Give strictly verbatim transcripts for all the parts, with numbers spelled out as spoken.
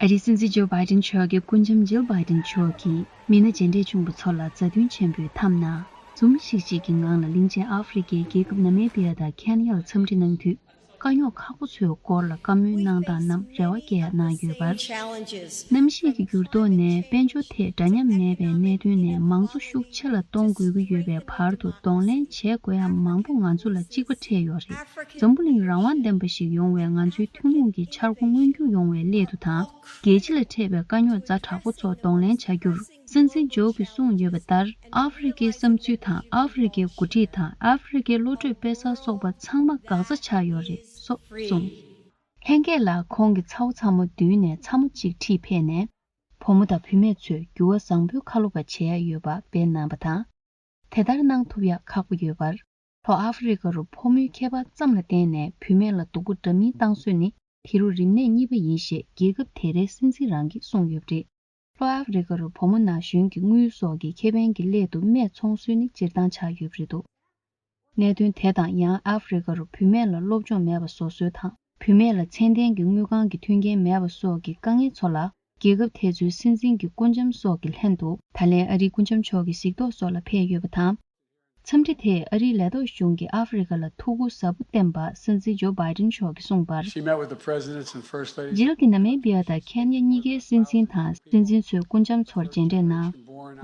ཨ་རིའི་སྲིད་འཛིན་ཇོ་བྷའི་ཌེན་མཆོག་གིས་སྐུ་ཚབ་ཇིལ་བྷའི་ཌེན་མཆོག་གིས་མི་སྣ་མཇལ་འཕྲད་བྱུང་བ་ཚོ་ལ་མཛའ་མཐུན་ཆེན་པོའི་མཐའ་ན། འཛུམ་ཤིག་ཤིག་གི་ངང་ལ་གླིང་ཆེན་ཨ་ཧྥེ་རི་ཁའི་རྒྱལ་ཁབ་ནཱ་མི་བི་ཡ་དང་ཁེན་ཡ་ལ་འཚམས་འདྲི་གནང་དུས། དཀའ་རྙོག་ཁག་པོ་ཚོའི་སྐོར་ལ་བཀའ་མོལ་གནང་སྟངས་རྣམས་རེ་བ་སྐྱེ་ཡ་གནང་ཡོད་པར། གནམ་གཤིས་ཀྱི་འགྱུར་ལྡོག་ནས་དཔལ་འབྱོར་ཐད་འདྲ་མཉམ་མེད་པའི་གནད་དོན་ནས་མང་གཙོ་ཤུགས་ཆེ་ལ་གཏོང་དགོས་ཀྱི་ཡོད་པའི་བར་དུ་གདོང་ལེན་བྱེད་དགོས་ཡ་མང་པོ་ང་ཚོ་ལ་གཅིག་པ་འཕྲད་ཡོད་རེད། འཛམ་བུ་གླིང་རང་དབང་ལྡན་པ་ཞིག་ཡོང་བའི་ང་ཚོའི་ཐུན་མོང་གི་འཆར་སྒོ་མངོན་འགྱུར་ཡོང་བའི་སླད་དུ་དང་། རྒྱལ་སྤྱི་ལ་འཕྲད་པའི་དཀའ་རྙོག་ཛ་དྲག་པོ་ཚོ་གདོང་ལེན་བྱ་རྒྱུར། སྲིད་འཛིན་ཇོ་གིས་གསུངས་ཡོད་པ་ལྟར། ཨ་ཧྥེ་རི་ཁའི་བསམ་ཚུལ་དང་ཨ་ཧྥེ་རི་ཁའི་འགོ་ཁྲིད་དང་ཨ་ཧྥེ་རི་ཁའི་བློ་གྲོས་དཔེ་གསར་སོགས་པ་ཚང་མ་འགག་རྩ་ཆགས་ཡོད་རེད་སོགས་གསུངས། ལྷན་རྒྱས་ལ་ཁོང་གི་ཚ་བོ་ཚ་མོ་མདུན་ནས་ཚ་མོ་གཅིག་ཁྲིད་ཕེབས་ནས། བུ་མོ་དང་བུད་མེད་ཚོས་འགྱུར་བ་བཟང་པོའི་ཁ་ལོ་པ་བྱས་ཡོད་པ་སྤེལ་གནང་བ་དང་། དེ་ལྟར་གནང་ཐུབ་ཡག་ཁག་པོ་ཡོད་པར། ལྷོ་ཨ་ཧྥེ་རི་ཁ་རུ་ཕོ་མོའི་ཁྱད་པར་ཙམ་ལ་བརྟེན་ནས་བུད་མེད་ལ་སྡུག་པོ་འདྲ་མིན་བཏང་སྲོལ་ནི་དེ་རུ་རིམས་ནད་གཉིས་པ་ཡིན་ཞེས་རྒྱལ་ཁབ་དེ་རའི་སྲིད་འཛིན་རང་གིས་གསུངས་ཡོད་པ་རེད། ལྷོ་ཨ་ཧྥེ་རི་ཁ་རུ་བུ་མོ་ན་གཞོན་གྱི་དངུལ་སོགས་ཀྱི་ཁེ་ཕན་གྱི་སླད་དུ་སྨད་འཚོང་སྲོལ་ནི་སྤྱིར་བཏང་ཆགས་ཡོད་པ་རེད་འདུག་གནད་དོན་དེ་དང་ཡང་ཨ་ཧྥེ་རི་ཁ་རུ་བུད་མེད་ལ་སློབ་སྦྱོང་མེད་པ་བཟོ་སྲོལ་དང་། བུད་མེད་ལ་ཚད་ལྡན་གྱི་དངུལ་ཁང་གི་མཐུན་རྐྱེན་མེད་པ་སོགས་ཀྱི་དཀའ་ངལ་ཚོ་ལ། རྒྱལ་ཁབ་དེ་ཚོའི་སྲིད་འཛིན་གྱི་སྐུ་འཇམ་སོགས་ཀྱི་ལྷན་དུ། ད་ལན་ཨ་རིའི་སྐུ་འཇམ་མཆོག་གིས་གཟིགས་རྟོག་སོགས་ལ་ཕེབས་ཡོད་པ་དང་། འཚམས་འདྲི་དེས་ཨ་རིའི་ལས་ཐོག་གཞུང་གིས་ཨ་ཧྥེ་རི་ཁ་ལ་ཐུགས་ཁུར་ཟབ་པོ་བསྟན་པ་སྲིད་འཛིན་ཇོ་བྷའི་ཌེན་མཆོག་གིས་གསུངས་པར། She met with the presidents and first ladies. ཇིལ་གྱིས་ནཱ་མི་བི་ཡ་དང་ཁེན་ཡ་གཉིས་ཀའི་སྲིད་འཛིན་དང་སྲིད་འཛིན་ཚོའི་སྐུ་འཇམ་ཚོར་མཇལ་འཕྲད་གནང་།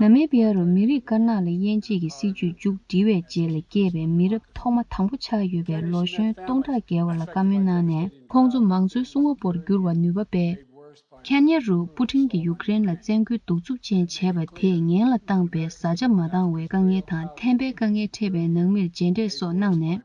ནཱ་མི་བི་ཡ་རུ་མི་རིགས་དཀར་ནག་ལ་དབྱེ་འབྱེད་ཀྱི་སྲིད་ཇུས་མཇུག་བསྒྲིལ་བའི་རྗེས་ལ་སྐྱེས་པའི་མི་རབས་ཐོག་མ་དང་པོ་ཆགས་ཡོད་པའི་ལོ་གཞོན་སྟོང་ཕྲག་བརྒལ་བ་ལ་བཀའ་མོལ་གནང་ནས། ཁོང་ཚོ་མང་གཙོའི་སྲུང་བ་པོར་འགྱུར་བར་ནུས་པ་སྤེལ། ཁེན་ཡ་རུ་པུ་ཊིན་གྱིས་ཡུཀ་རེན་ལ་བཙན་རྒོལ་གདུག་རྩུབ་ཅན་བྱས་པ་དེས་ངན་ལ་བཏང་པའི་བཟའ་བཅའ་མ་འདང་བའི་དཀའ་ངལ་དང་། ཐན་པའི་དཀའ་ངལ་འཕྲད་པའི་ནང་མིར་མཇལ་འཕྲད་སོགས་གནང་ནས།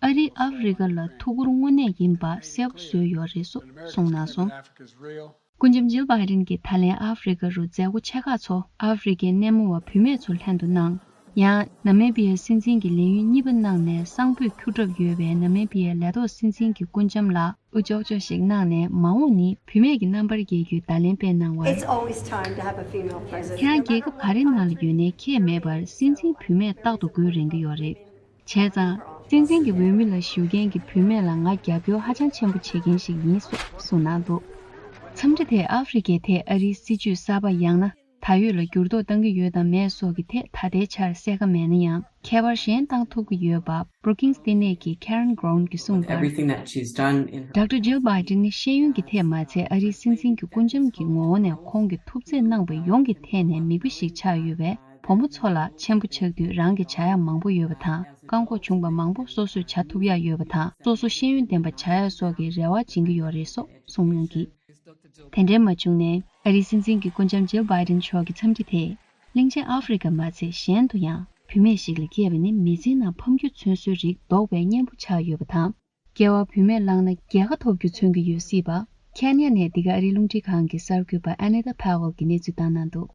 ཨ་རིས་ཨ་ཧྥེ་རི་ཁ་ལ་ཐུགས་ཁུར་དངོས་གནས་ཡིན་པ་གསལ་པོ་བཟོས་ཡོད་རེད་སོགས་གསུངས་གནང་སོང་། སྐུ་ཞབས་ཇིལ་བྷའི་ཌེན་གྱིས་ད་ལན་ཨ་ཧྥེ་རི་ཁ་རུ་མཛད་སྒོ་ཆེ་ཁག་ཚོ་ཨ་ཧྥེ་རི་ཁའི་སྣེ་མོ་བ་བུད་མེད་ཚོ་ལྷན་དུ་གནང་། ཡང་། ནཱ་མི་བི་ཡའི་སྲིད་འཛིན་གྱི་ལས་ཡུན་གཉིས་པ་གནང་ནས་གསང་ཕོད་འཁྱུར་གྲབས་ཡོད་པའི་ནཱ་མི་བི་ཡའི་ལས་ཐོག་སྲིད་འཛིན་གྱི་སྐུ་འཇམ་ལ་དབུ་ལྕོག་ལྕོག་ཞིག་གནང་ནས། མ་འོངས་ནི་བུད་མེད་ཀྱི་རྣམ་པར་རྒྱལ་རྒྱུའི་བརྡ་ལན་སྤེལ་གནང་བར། It's always time to have a female president. ཁྱེད་རང་རྒྱལ་ཁབ་ག་རེ་ནང་ལ་ཡོད་ནའི་ཁྱད་མེད་པར་སྲིད་འཛིན་བུད་མེད་རྟག་ཏུ་དགོས་རེད་ཀྱི་ཡོད་རེད། བྱས་ཙང་། སྲིད་འཛིན་གྱི་འོས་མི་ལ་བཞུགས་མཁན་གྱི་བུད་མེད་ལ་ང་རྒྱབ་སྐྱོར་ཧ་ཅང་ཆེན་པོ་བྱེད་མཁན་ཞིག་ཡིན་སོགས་གསུངས་གནང་འདུག་འཚམས་འདྲི་དེས་ཨ་ཧྥེ་རི་ཁའི་ཐད་ཨ་རིའི་སྲིད་ཇུས་གསར་པ་ཡང་ན། ད་ཡོད་ལ་འགྱུར་ལྡོག་བཏང་གི་ཡོད་དམ་མེད་སོགས་ཀྱི་ཐད་ད་ལྟའི་ཆར་གསལ་ཁ་མེད་ན་ཡང་། ཁྱད་པར་གཞན་བཏང་ཐུབ་ཀྱི་ཡོད་པ་Brookings་ལྟེ་གནས་ཀྱི་Karen Ground་གྱིས་གསུངས་པར། Everything that she's done in her Doctor Jill Biden་ནི་ཤེས་ཡོན་གྱི་ཐད་མ་ཚད་ཨ་རིའི་སྲིད་འཛིན་གྱི་སྐུ་འཇམ་གྱི་ངོ་བོ་ནས་ཁོང་གིས་ཐུགས་བརྩེ་གནང་བ་ཡོངས་ཀྱི་ཐད་ནས་མིག་དཔེ་ཞིག་ཆགས་ཡོད་པས། བུ་མོ་ཚོ་ལ་ཆེན་པོ་ཆགས་དུས་རང་གི་བྱ་ཡག་མང་པོ་ཡོད་པ་དང་། བཀག་འགོག་བྱུང་པ་མང་པོ་སོ་སོས་བྱ་ཐུབ་ཡག་ཡོད་པ་དང་། སོ་སོ་ཤེས་ཡོན་ལྡན་པ་བྱ་ཡག་སོགས་ཀྱི་རེ་བ་བྱིན་གྱི་ཡོད་རེད་སོགས་གསུངས་གནང་གིས། དེ་འདྲའི་མ་བྱུང་ནའི། ཨ་རིའི་སྲིད་འཛིན་གྱི་སྐུ་འཇམ་ཇིལ་བྷའི་ཌེན་མཆོག་གི་འཚམས་འདྲི་དེས། གླིང་ཆེན་ཨ་ཧྥེ་རི་ཁ་མ་ཚད་གཞན་དུ་ཡང་བུད་མེད་ཞིག་ལ་སྐྱེས་པ་ནི་མི་ཚེའི་ནང་ཕམ་རྒྱུ་མཚོན་སྲོལ་རིགས་ལྡོག་པའི་གཉེན་པོ་ཆགས་ཡོད་པ་དང་། སྐྱེ་བ་བུད་མེད་བླངས་ན་རྒྱལ་ཁ་ཐོབ་རྒྱུ་མཚོན་གྱི་ཡོད་སྲིད་པ། ཁེན་ཡ་ནས་འདི་ག་ཨ་རིའི་རླུང་འཕྲིན་ཁང་གི་གསར་འགོད་པ་Anita Powell་གྱིས་གནས་ཚུལ་བཏང་གནང་འདུག